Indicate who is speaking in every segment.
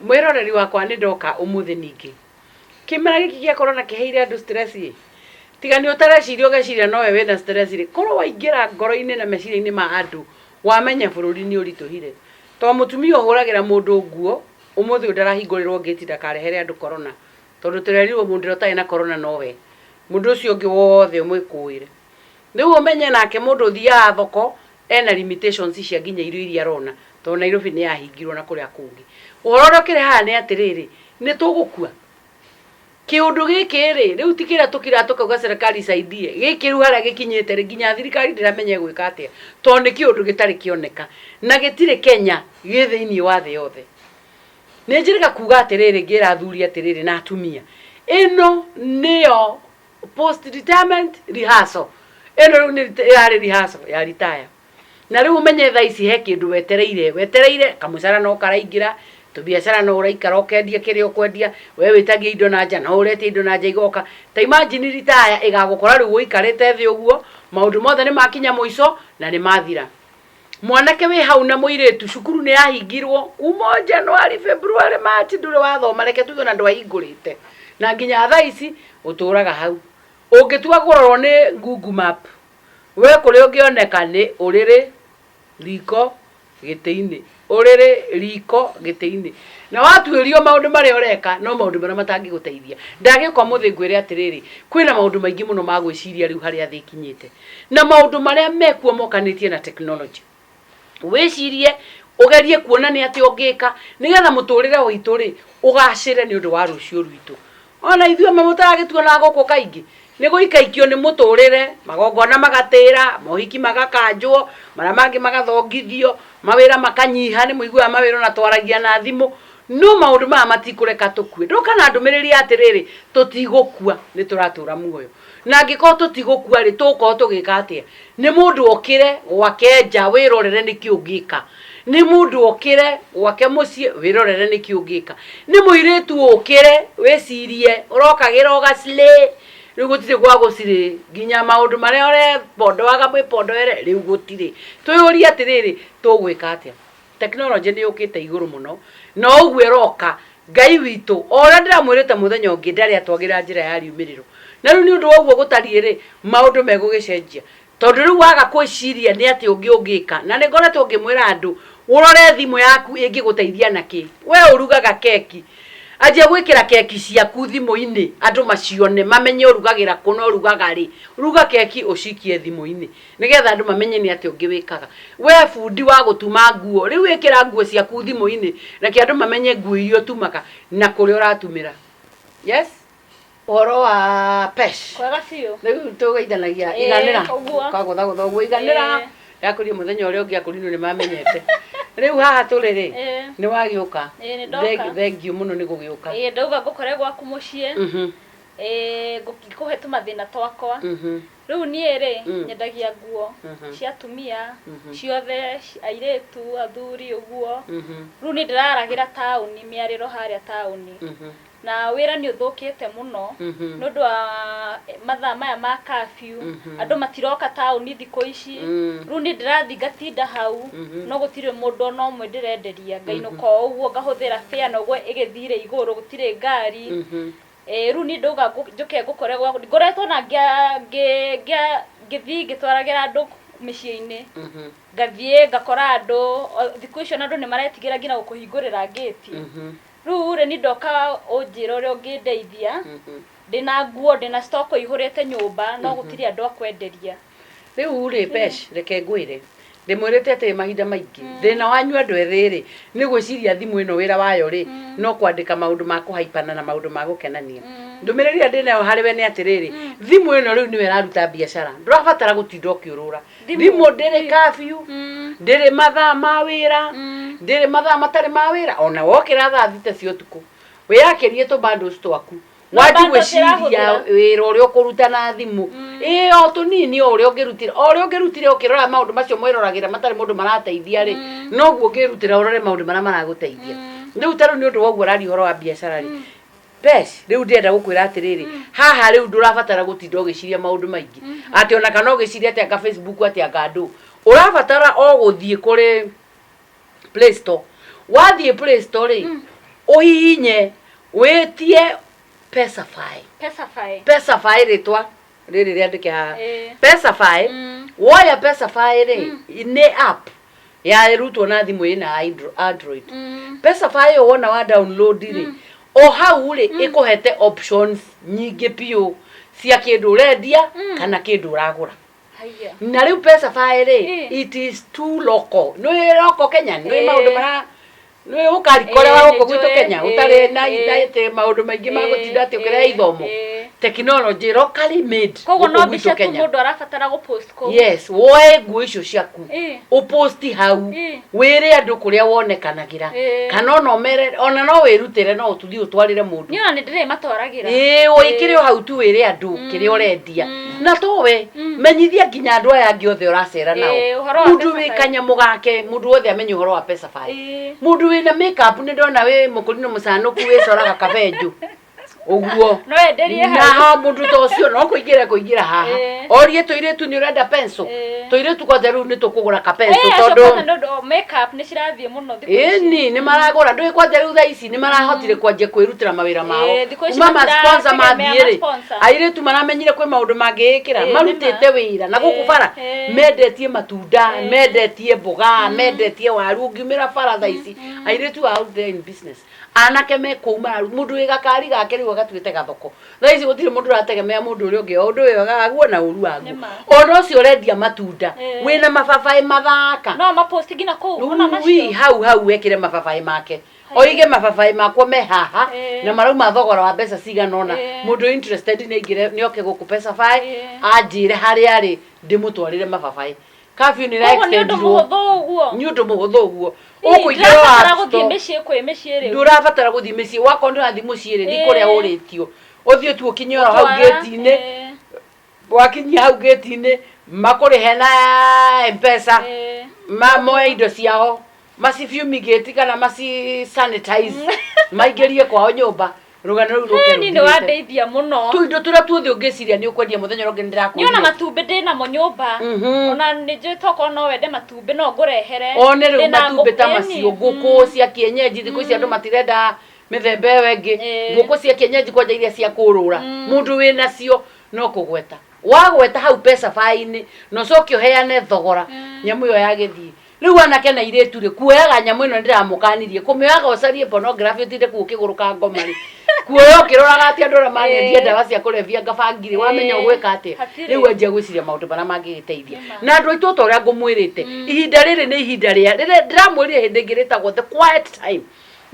Speaker 1: Mwĩroreri wakwa nĩ ndoka ũmũthĩ ningĩ. Kĩmera gĩkĩ gĩa corona kĩheire andũ stress ĩ. Tiga nĩ ũtareciria ũgeciria nowe wĩna stress rĩ, korwo waingĩra ngoro-inĩ na meciria-inĩ ma andũ, wamenya bũrũri nĩ ũritũhire. To mũtumia ũhũragĩra mũndũ nguo, ũmũthĩ ũyũ ndarahingũrĩrwo ngĩti ndakarehere andũ corona. Tondũ tũrerirwo mũndũ ũrĩa ũtarĩ na corona nowe. Mũndũ ũcio ũngĩ wothe ũmwĩkũĩre. Rĩu ũmenye nake mũndũ ũthiaga thoko ena limitations cia nginya irio iria arona tondũ Nairobi nĩ yahingirwo na kũrĩa kũngĩ. Ũhoro ũrĩa ũkĩrĩ haha nĩ atĩrĩrĩ, nĩ tũgũkua? Kĩũndũ gĩkĩ rĩ, rĩu ti kĩrĩa tũkiraga tũkauga serikali isaidie, gĩkĩ rĩu harĩa gĩkinyĩte rĩ, nginya thirikari ndĩramenya ĩgwĩka atĩa, tondũ nĩ kĩũndũ gĩtarĩ kĩoneka na gĩtirĩ Kenya, gĩ thĩiniĩ wa thĩ yothe. Nĩ njĩrĩga kuga atĩrĩrĩ, ngĩra athuri atĩrĩrĩ na atumia, ĩno nĩyo post retirement rehearsal ĩno rĩu nĩ ĩrarĩ rehearsal ya retire na rĩu ũmenye thaa ici he kĩndũ wetereire wetereire kamũcara no karaingĩra tũbiacara no ũraikara ũkendia kĩrĩa ũkwendia we wĩtagia indo na nja no ũretia indo na nja igoka ta imagine retire ĩgagũkora rĩu ũikarĩte thĩ ũguo maũndũ mothe nĩ makinya mũico na nĩ mathira mwanake wĩ hau na mũirĩtu cukuru nĩ yahingirwo kuma o January February March ndũrĩ wathoma reke tuge ona ndwahingũrĩte na nginya thaa ici ũtũraga hau ũngĩtua kũrorwo nĩ Google Map we kũrĩa ũngĩoneka nĩ ũrĩrĩ riko gĩtĩ-inĩ ũrĩrĩ riko gĩtĩ-inĩ na watuĩrio maũndũ marĩa ũreka no maũndũ marĩa matangĩgũteithia ndagĩũka ũmũthĩ ngwĩre atĩrĩrĩ kwĩna maũndũ maingĩ mũno ma gwĩciria rĩu harĩa thĩ ĩkinyĩte na maũndũ marĩa mekuo mokanĩtie na technology wĩcirie ũgerie kuona nĩ atĩ ũngĩka nĩgetha mũtũrĩre witũ rĩ ũgacĩre nĩ ũndũ wa rũciũ rwitũ ona ithuĩ amwe mũtaragĩtuonaga gũkũ kaingĩ nĩ gũikaikio nĩ mũtũrĩre magongona magatĩra mohiki magakanjwo marĩa mangĩ magathongithio mawĩra makanyiha nĩ mũiguaga mawĩra ona twaragia na thimũ no maũndũ maya matikũreka tũkue ndoka na ndũmĩrĩri ya atĩrĩrĩ tũtigũkua nĩ tũratũra muoyo Na angĩkorwo tũtigũkua-rĩ, tũgũkorwo tũgĩka atĩa? Nĩ mũndũ okĩre gwake nja wĩrorere nĩkĩ ũngĩka. Nĩ mũndũ okĩre gwake mũciĩ wĩrorere nĩkĩ ũngĩka. Nĩ mũirĩtu ũkĩre wĩcirie ũrokagĩra ũga slay, rĩu gũtirĩ gwa gũ slay, nginya maũndũ marĩa ũrepondoaga mwĩpondoere rĩu gũtirĩ. Twĩyũrie atĩrĩrĩ, tũgwĩka atĩa? Tekinoronjĩ nĩ yũkĩte igũrũ mũno, na o ũguo ĩroka, Ngai witũ, o ũrĩa ndĩramwĩrĩte mũthenya ũngĩ, ndarĩ atwagĩra njĩra ya riumĩrĩro. Na rĩu nĩ ũndũ wa ũguo gũtariĩ rĩ, maũndũ megũgĩcenjia. Tondũ rĩu waga kwĩciria nĩ atĩa ũngĩ ũngĩka, na nĩ ngoretwo ngĩmwĩra andũ, ũrore thimũ yaku ĩngĩgũteithia na kĩ. We ũrugaga keki, anjia gwĩkĩra keki ciaku thimũ-inĩ, andũ macione, mamenye ũrugagĩra kũ na ũrugaga rĩ. Ruga keki ũcikie thimũ-inĩ. Nĩgetha andũ mamenye nĩ atĩa ũngĩ wĩkaga. We bundi wa gũtuma nguo, rĩu ĩkĩra nguo ciaku thimũ-inĩ, reke andũ mamenye nguo iria ũtumaga na kũrĩa ũratumĩra. Yes? Ũhoro wa pesh.
Speaker 2: Kwega biũ.
Speaker 1: Rĩu tũgeithanagia
Speaker 2: Ĩĩ,
Speaker 1: iganĩra.
Speaker 2: ũguo.
Speaker 1: Ũkagũthagũtha ũguo iganĩra.
Speaker 2: Ĩĩ.
Speaker 1: Ndakũria mũthenya ũrĩa ũngĩ akũrinũ nĩ mamenyete. Rĩu haha tũrĩ rĩ,
Speaker 2: Ĩĩ.
Speaker 1: nĩ wagĩũka.
Speaker 2: Ĩĩ, nĩ ndoka.
Speaker 1: Thengiũ mũno nĩ gũgĩũka.
Speaker 2: Ĩĩ ndauga ngũkore gwaku mũciĩ. Ĩĩ ngũkĩkũhe tũmathĩna twakwa. Rĩu niĩ-rĩ, nyendagia nguo cia atumia ciothe, airĩtu, athuri ũguo. Rĩu niĩ ndĩraragĩra taũni, mĩarĩro harĩa taũni. Na wĩra nĩ ũthũkĩte mũno nĩ ũndũ wa mathaa maya ma curfew, andũ matiroka taũni thikũ ici. Rĩu niĩ ndĩrathiĩ ngatinda hau, no gũtirĩ mũndũ ona ũmwe ndĩrenderia. Ngainũka o ũguo ngahũthĩra fare na ũguo ĩgĩthire igũrũ, gũtirĩ ngari. Ĩĩ rĩu niĩ ndauga njũke ngũkore gwaku, ngoretwo ona ngĩthiĩ ngĩtwaragĩra andũ mĩciĩ-inĩ, ngathiĩ ngakora andũ, thikũ ici ona andũ nĩ maretigĩra nginya gũkũhingũrĩra ngĩti. Rĩu rĩ, niĩ ndoka ũnjĩre ũrĩa ũngĩndeithia, ndĩna nguo, ndĩna stock ĩihũrĩte nyũmba no gũtirĩ andũ a kwenderia.
Speaker 1: Rĩu rĩ, Pesh, reke ngwĩre, ndĩmwĩrĩte atĩ mahinda maingĩ, thĩna wanyu andũ ethĩ rĩ, nĩ gwĩciria thimũ ĩno wĩra wayo rĩ, no kwandĩka maũndũ ma kũhaipana na maũndũ ma gũkenania. Ndũmĩrĩri ĩrĩa ndĩnayo harĩ we nĩ atĩrĩrĩ, thimũ ĩno rĩu nĩyo ĩraruta biacara, ndũrabatara gũtinda ũkĩũrũra. Thimũ ndĩrĩ curfew, ndĩrĩ mathaa ma wĩra, ndĩrĩ mathaa matarĩ ma wĩra, ona wokĩra thaa thita cia ũtukũ, wĩyakĩrie tũ bundles twaku,
Speaker 2: No
Speaker 1: wanji
Speaker 2: bundles
Speaker 1: gwĩciria
Speaker 2: ĩrahũthĩra.
Speaker 1: wĩra ũrĩa ũkũruta na thimũ ĩĩ o tũnini o ũrĩa ũngĩrutĩra o ũrĩa ũngĩrutire ũkĩrora maũndũ macio mwĩroragĩra matarĩ mũndũ marateithia rĩ noguo ũngĩrutĩra ũrore maũndũ marĩa maragũteithia rĩu ta rĩu nĩ ũndũ wa ũguo ũraria ũhoro wa biacara rĩ Pesh, rĩu ndĩrenda gũkwĩra atĩrĩrĩ haha rĩu ndũrabatara gũtinda ũgĩciria maũndũ maingĩ atĩ ona kana ũgĩciria atĩ anga Facebook atĩ anga ndũ ũrabatara o gũthiĩ kũrĩ Play Store wathiĩ Play Store rĩ Ũhihinye wĩtie Pesafy.
Speaker 2: Pesafy.
Speaker 1: Pesafy rĩtwa rĩrĩ rĩandĩke haha.
Speaker 2: Ĩĩ.
Speaker 1: Pesafy, woya Pesafy rĩ, nĩ app yarutwo na thimũ ĩna Android. Pesafy ĩyo wona wa download rĩ, o hau rĩ, ĩkũhete options nyingĩ biũ cia kĩndũ ũrendia kana kĩndũ ũragũra.
Speaker 2: Haiya.
Speaker 1: Na rĩu Pesafy rĩ, it is too local. Nĩ local Kenya, nĩ maũndũ mara nĩ ũkarika ũrĩa wa gũkũ gwitũ Kenya ũtarĩ na na atĩ maũndũ maingĩ ma gũtinda atĩ ũkĩrehe ithomo. Technology locally made
Speaker 2: Koguo
Speaker 1: gũkũ
Speaker 2: no
Speaker 1: gwitũ
Speaker 2: mbica tu
Speaker 1: Kenya.
Speaker 2: mũndũ arabatara gũ post kũu.
Speaker 1: Yes, woe nguo icio ciaku ũposti hau, wĩre andũ kũrĩa wonekanagĩra, kana ona ũmere ona no wĩrutĩre, no ũthiĩ ũtwarĩre mũndũ.
Speaker 2: Niĩ ona nĩ ndĩrĩmatwaragĩra.
Speaker 1: Ĩĩ, ũikĩre o hau tu wĩre andũ kĩrĩa ũrendia. Na towe, menyithia nginya andũ aya angĩ othe ũracera nao.
Speaker 2: Ĩĩ, ũhoro wa
Speaker 1: Mũndũ wĩ
Speaker 2: Pesafy.
Speaker 1: kanyamũ gake, mũndũ wothe amenye ũhoro wa Pesafy. Mũndũ wĩna make up nĩ ndona wĩ mũkũrinũ mũcanũku wĩcoraga kabenjũ. Ũguo.
Speaker 2: No enderie
Speaker 1: Na
Speaker 2: hau.
Speaker 1: ha mũndũ ta ũcio no kũingĩra kũingĩra haha. Orie tũirĩtu nĩ ũrenda pencil. Tũirĩtu kwanja rĩu nĩ tũkũgũra ka pencil
Speaker 2: Ĩĩ, acio
Speaker 1: tondũ
Speaker 2: kwanza nĩ ũndũ make up nĩ cirathiĩ mũno thikũ ici.
Speaker 1: Ĩni nĩ maragũra, ndũĩ kwanja rĩu thaa ici nĩ marahotire kwanjia kwĩrutĩra mawĩra mao.
Speaker 2: Ĩĩ, thikũ ici
Speaker 1: Kuma ma sponsor
Speaker 2: matirategemea
Speaker 1: mathiĩ rĩ,
Speaker 2: ma-sponsor.
Speaker 1: airĩtu maramenyire kwĩ maũndũ mangĩĩkĩra,
Speaker 2: Ĩĩ, nĩ ma.
Speaker 1: marutĩte wĩra na gũkũ bara mendetie matunda, mendetie mboga, mendetie waru, ũngiumĩra bara thaa ici, airĩtu are out there in business. Anake me kũu mararu, mũndũ wĩ gakari gake rĩu agatuĩte gathoko. Thaa ici gũtirĩ mũndũ ũrategemea mũndũ ũrĩa ũngĩ, o ũndũ wĩ wega waguo na ũru waguo.
Speaker 2: Nĩ ma.
Speaker 1: Ona ũcio ũrendia matunda, wĩna mababaĩ mathaka.
Speaker 2: No ma post nginya kũu, ona
Speaker 1: Ui,
Speaker 2: macio.
Speaker 1: hau hau wekĩre mababaĩ make. Oige mababaĩ makwa me haha na marauma thogora wa mbeca cigana ũna. Mũndũ interested nĩ aingĩre, nĩ oke gũkũ Pesafy, anjĩre harĩa arĩ, ndĩmũtwarĩre mababaĩ. Curfew nĩ
Speaker 2: Koguo nĩ ũndũ
Speaker 1: ĩra-extendirwo.
Speaker 2: mũhũthũ ũguo.
Speaker 1: Nĩ ũndũ mũhũthũ ũguo.
Speaker 2: Ĩĩ,
Speaker 1: Ũkũingĩra o
Speaker 2: ndirabatara
Speaker 1: App
Speaker 2: gũthiĩ
Speaker 1: Store.
Speaker 2: mĩciĩ kwĩ mĩciĩ rĩu.
Speaker 1: Ndũrabatara gũthiĩ mĩciĩ. Wakorwo nĩ ũrathiĩ mũciĩ rĩ, nĩ kũrĩa ũrĩtio. Ũthiĩ tu ũkinye oro hau
Speaker 2: Gũtwara,
Speaker 1: gate-inĩ. Wakinyia hau gate-inĩ, makũrĩhe na M-Pesa, moe indo ciao, maci fumigate kana maci sanitize, maingĩrie kwao nyũmba, rũgano rũu rũke
Speaker 2: Niĩ nĩ
Speaker 1: rũthirĩte.
Speaker 2: wandeithia mũno.
Speaker 1: Tũindo tũrĩa tuothe ũngĩciria nĩ ũkwendia mũthenya ũrĩa ũngĩ nĩ
Speaker 2: Niĩ ona
Speaker 1: ndĩrakũria.
Speaker 2: matumbĩ ndĩnamo nyũmba. Ona nĩ njũĩ tokorwo no wende matumbĩ no ngũrehere.
Speaker 1: One rĩu
Speaker 2: Ndĩna
Speaker 1: matumbĩ ta
Speaker 2: ngũkũ,
Speaker 1: macio,
Speaker 2: ĩni.
Speaker 1: ngũkũ cia kienyeji, thikũ ici andũ matirenda mĩthemba ĩyo ĩngĩ. Ngũkũ cia kienyeji kwanja iria cia kũrũra, mũndũ wĩnacio no kũgweta. Wagweta hau Pesafy-inĩ na ũcoke ũheane thogora, nyamũ ĩyo yagĩthiĩ. Rĩu anake na airĩtu rĩ, kuoyaga nyamũ ĩno ndĩramũkanirie, kũmĩoyaga ũcarie pornography ũtinde kuo ũkĩgũrũka ngoma rĩ, kuoya ũkĩroraga atĩ andũ arĩa marendia ndawa cia kũrebia anga bangi rĩ, wamenya ũgwĩka atĩa? Rĩu anjia gwĩciria maũndũ marĩa mangĩgĩteithia. Na andũ aitũ o ta ũrĩa ngũmwĩrĩte, ihinda rĩrĩ nĩ ihinda rĩa, rĩrĩa ndĩramwĩrire hĩndĩ ĩngĩ rĩtagwo the quiet time,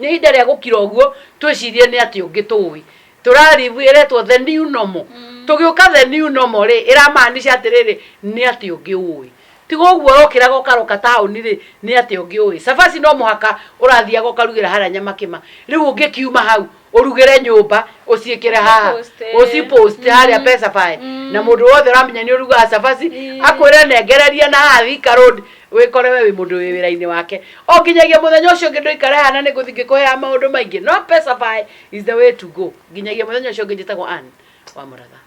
Speaker 1: nĩ ihinda rĩa gũkira ũguo, twĩcirie nĩ atĩa ũngĩ tũĩ. Tũra live ĩretwo the new normal. Tũgĩũka the new normal rĩ, ĩramaanisha atĩrĩrĩ, nĩ atĩa ũngĩ ũĩ. Tiga ũguo ũrokĩraga ũkaroka taũni rĩ, nĩ atĩa ũngĩ ũĩ. Cabaci no mũhaka ũrathiaga ũkarugĩra harĩa nyamakĩma. Rĩu ũngĩkiuma hau, ũrugĩre nyũmba, ũciĩkĩre haha, ũci post harĩa Pesafy. Na mũndũ wothe ũramenya nĩ ũrugaga cabaci, akwĩre nengereria na haha Thika Road, wĩkore we wĩ mũndũ wĩ wĩra-inĩ wake. O nginyagia mũthenya ũcio ũngĩ ndũikare haha na nĩ ngũthiĩ ngĩkũheaga maũndũ maingĩ. No Pesafy is the way to go. Nginyagia mũthenya ũcio ũngĩ njĩtagwo Ann wa Mũratha.